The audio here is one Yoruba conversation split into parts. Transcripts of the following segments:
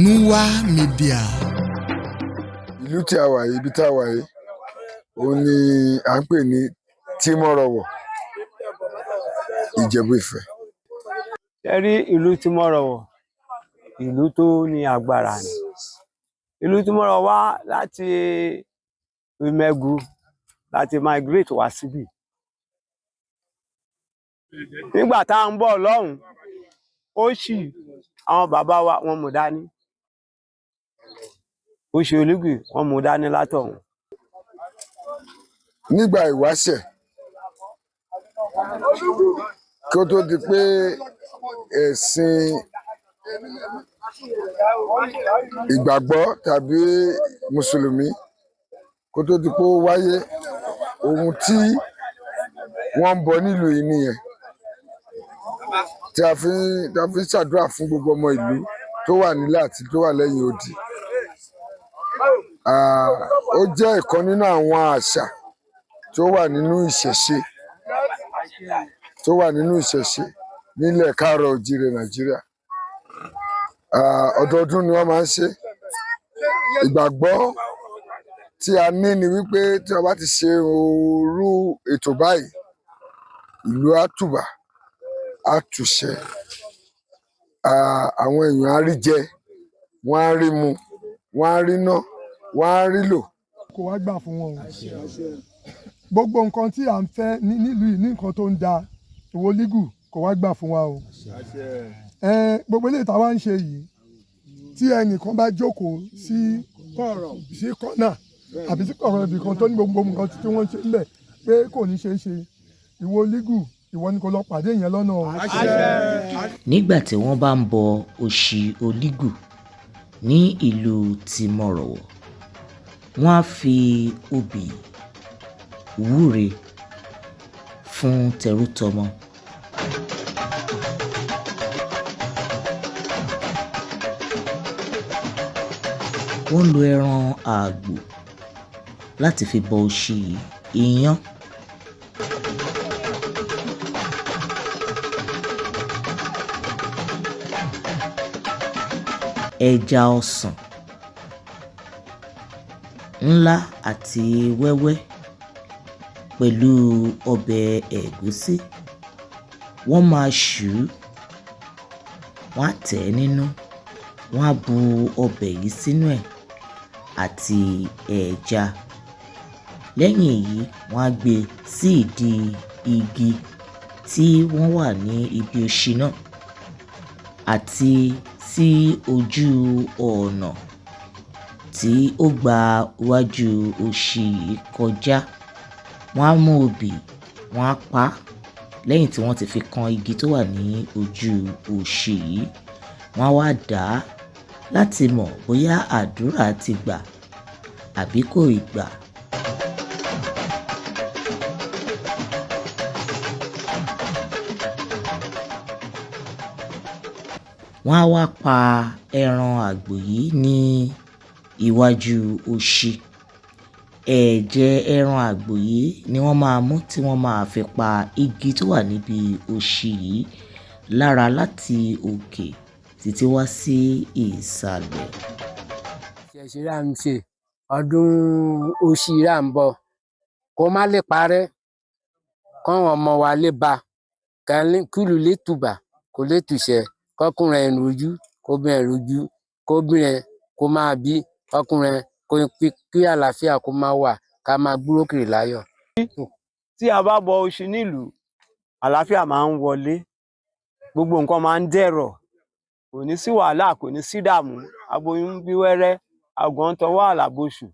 Nuwa Media. Ìlú tí a wà yìí, ibi tí a wà yìí, òun ni à ń pè ní Tímọ́rọwọ̀, Ìjẹ̀bú Ifẹ̀. Ẹ rí ìlú Tímọ́rọwọ̀, ìlú tó ní agbára ni. Ìlú Tímọ́rọwọ̀ wá láti Ìmẹ̀gù láti migrate wá síbí. Nígbà tá à ń bọ̀ lọ́hùn, ó ṣì àwọn bàbá wa wọ́n mú dání. Òṣì Olígù wọ́n mú dání látọ̀hún. Nígbà ìwáṣẹ̀, kí ó tó di pé ẹ̀sìn ìgbàgbọ́ tàbí mùsùlùmí kó tó di pé ó wáyé, ohun tí wọ́n ń bọ nílùú yìí nìyẹn tí a fi ń ṣàdúrà fún gbogbo ọmọ ìlú tó wà nílẹ̀ àti tó wà lẹ́yìn odi. Ó jẹ́ ìkan nínú àwọn àṣà tó wà nínú ìṣẹ̀ṣe, tó wà nínú ìṣẹ̀ṣe nílẹ̀ káàárọ̀ oòjíire Nàìjíríà. Ọdọọdún ni wọ́n máa ń ṣe. Ìgbàgbọ́ tí a ní ni wípé tí a bá ti ṣe irú ètò báyìí, ìlú á tùbà, á tùṣẹ. Àwọn èèyàn á rí jẹ, wọ́n á rí mu, wọ́n á rí ná, wọ́n á rí lò. Kó wá gbà fún wọn o. Gbogbo nǹkan tí à ń fẹ́ nílùú yìí ní nǹkan tó ń da Ìwó Olígù kó wá gbà fún wa o. Gbogbo eléyìí táwa ń ṣe yìí, tí ẹnìkan bá jókòó sí kọ́nà àbí sí kọ̀rọ̀ ibì kan tó ní gbogbo nǹkan tí wọ́n ń ṣe ńbẹ̀ pé kò ní ṣeé ṣe, Ìwó Olígù, ìwọ ni kò lọ pàdé yẹn lọ́nà o. Nígbà tí wọ́n bá ń bọ Òṣì Olígù ní ìlú Tímọ́rọwọ̀, wọ́n á fi obì wúre fún tẹrútọmọ. Wọ́n lo ẹran àgbò láti fi bọ òṣì yìí, iyán, ẹja ọsàn ńlá àti wẹ́wẹ́ pẹ̀lú ọbẹ̀ ẹ̀gúsí. Wọ́n máa ṣù ú, wọ́n á tẹ̀ ẹ́ nínú, wọ́n á bu ọbẹ̀ yìí sínú ẹ̀ àti ẹja. Lẹ́yìn èyí, wọ́n á gbé e sí ìdí igi tí wọ́n wà ní ibi òṣì náà àti sí ojú ọ̀nà tí ó gba iwájú òṣì yìí kọjá. Wọ́n á mú obì, wọ́n á pa á lẹ́yìn tí wọ́n ti fi kan igi tó wà ní ojú òṣì yìí. Wọ́n á wá dà á láti mọ̀ bóyá àdúrà ti gbà àbí kò ì gbà. Wọ́n á wá pa ẹran àgbò yìí ní iwájú òṣì. Ẹ̀jẹ̀ ẹran àgbò yìí ni wọ́n máa mú tí wọ́n máa fi pa igi tó wà níbi òṣì yìí lára láti òkè títí wá sí ìsàlẹ̀. Ìṣẹ̀ṣe là ń ṣe, ọdún Òṣì là ń bọ̀, kó má lè parẹ́, kọ́wọn ọmọ wa lè bá kílùú lè tùbà kó lè tùṣẹ, kọkùnrin ẹ̀ rojú, kóbìnrin rojú, kóbìnrin kó máa bí ọkùnrin, kí àlàáfíà kó máa wà, ká máa gbúròkè láyọ̀. Tí a bá bọ òṣì nílùú, àlàáfíà máa ń wọlé, gbogbo nǹkan máa ń dẹ̀rọ̀, kò ní sí wàhálà, kò ní sí ìdààmú, aboyún ń bí wẹ́rẹ́, àgàn ń tọwọ́ àlàboṣù.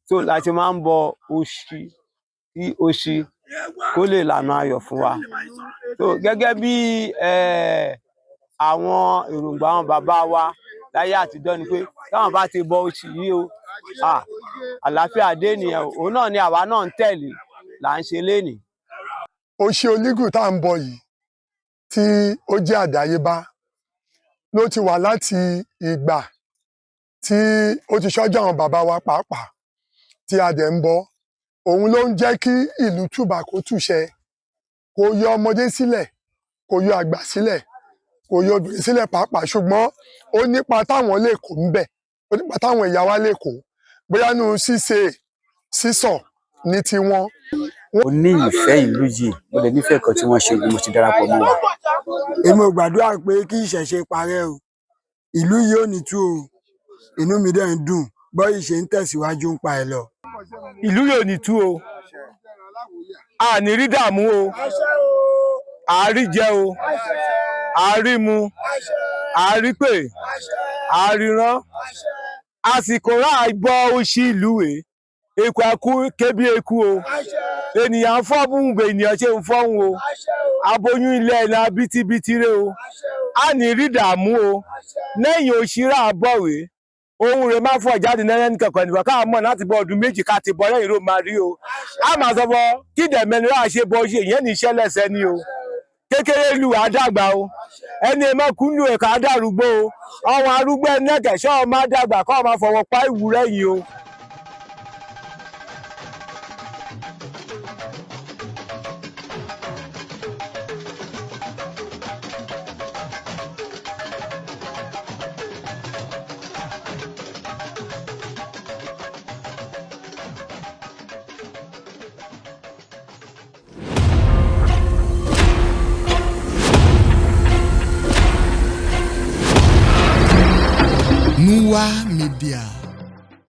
Tó la ti máa ń bọ òṣì kí òṣì kó lè lànà ayọ̀ fún wa. So gẹ́gẹ́ bí àwọn èròǹgbà àwọn bàbá wa láyé àtijọ́ ni pé táwọn bá ti bọ òṣì yìí o, àlàáfíà dé nìyẹn o. Òun náà ni àwa náà ń tẹ̀lé là ń ṣe lénìí. Òṣì Olígù tá à ń bọ yìí, tí ó jẹ́ àdáyébá, ló ti wà láti ìgbà tí ó ti ṣọ́jú àwọn bàbá wa pàápàá tí a dẹ̀ ń bọ. Òun ló ń jẹ́ kí ìlú tùbà kó tùṣẹ, kó yọ ọmọdé sílẹ̀, kó yọ àgbà sílẹ̀. Kò yọ obìnrin sílẹ̀ pàápàá, ṣùgbọ́n ó nípa táwọn lè kó ń bẹ̀, ó nípa táwọn ìyá wa lè kó, bóyá nínú ṣíṣe sísọ ní tiwọn. Mo ní ìfẹ́ ìlú yìí, mo lè nífẹ̀ẹ́ kan tí wọ́n ṣe ni mo ti darapọ̀ mọ́ wọn. Èmi ò gbàdúrà pé kí ìṣẹ̀ṣe parẹ́ o. Ìlú yìí ò ní tú o. Inú mi dẹ̀ ń dùn bọ́yìí ṣe ń tẹ̀síwájú ń pa ẹ̀ lọ. Ìlú yóò ní tú o, a ní rí dààmú o, àárí jẹ o, àárí mu, àárí pè, àárí rán. Àsìkò rà bọ oṣì ìlú rè eku akú kébí eku o, ènìyàn ń fọ́ bùngbè, ènìyàn ṣe ń fọ́hùn o, aboyún ilé ẹ̀ náà bítíbitì rè o, a ní rí dààmú o. Lẹ́yìn oṣì rà bọ̀wé ohun rẹ̀ máa fọ̀ jáde náírà ní kankan nìkan káà mọ̀ láti bọ ọdún 2 ká ti bọ lẹ́yìn ló máa rí o. A máa sọ fọ kí dẹ̀mẹ́ni rà ṣe bọ ṣe ìyẹn ní iṣẹ́ lẹ́sẹ̀ ni o. Kékeré lu àdàgbà o, ẹni ẹ mọ́kú lu ẹ̀ka àdàrúgbó o, ọ̀hún arúgbó ẹnẹ́kẹ̀ ṣọ́ ọ máa dàgbà kọ́ ọ máa fọwọ́ pa ìwúrẹ́ yìí o. Nuwa Media.